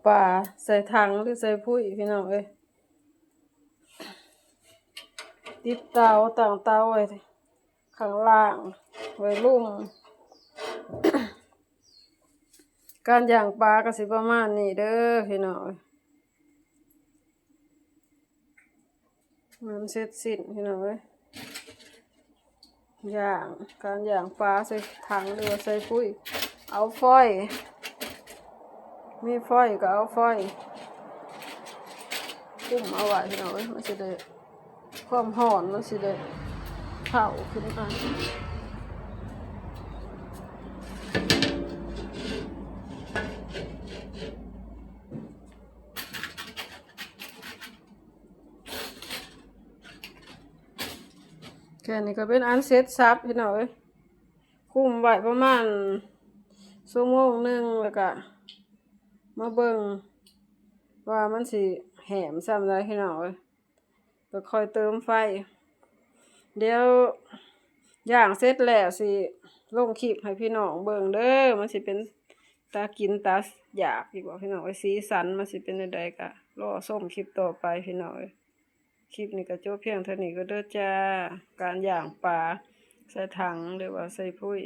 ປາໃສ່ຖັງ ຫຼື ໃສ່ພຸ້ຍພີ່ນ້ອງເອີຍ. ຕິດເຕົາ ຕັ້ງເຕົາໄວ້ຂ້າງລ່າງ ໄວ້ລຸ່ມ. ການຍ່າງປາກໍຊິປະມານນີ້ເດີພີ່ນ້ອງເອີຍ. ມັນເສັດສິ້ນພີ່ນ້ອງເອີຍ ຍ່າງ ການຍ່າງປາໃສ່ຖັງ ຫຼືວ່າໃສ່ພຸ້ຍ ເອົາຟອຍ ມີຟອຍກໍເອົາຟອຍ ຄຸມເອົາໄວ້ພີ່ນ້ອງເອີຍ ມັນຊິໄດ້ ຄວາມຮ້ອນມັນຊິໄດ້ເຜົາຂຶ້ນມາ. ແຄ່ນີ້ກໍເປັນອັນເສັດສັບພີ່ນ້ອງເອີຍ ຄຸມໄວ້ປະມານຊົ່ວໂມງໜຶ່ງ ແລ້ວກໍມາເບິ່ງວ່າມັນຊິແຫ້ມສ່ຳໃດພີ່ນ້ອງເອີຍ ກໍຄ່ອຍເຕີມໄຟ. ດຽວຍ່າງເສັດແລ້ວຊິລົງຄລິບໃຫ້ພີ່ນ້ອງເບິ່ງເດີ ມັນຊິເປັນຕາກິນຕາຢາກຢູ່ບໍ່ພີ່ນ້ອງເອີຍ ສີສັນມັນຊິເປັນແນວໃດ ກໍລໍຊົມຄລິບຕໍ່ໄປພີ່ນ້ອງເອີຍ. ຄລິບນີ້ກໍຈົບພຽງເທົ່ານີ້ກໍເດີຈ້າ ການຍ່າງປາໃສ່ຖັງ ຫຼືວ່າໃສ່ພຸ້ຍ.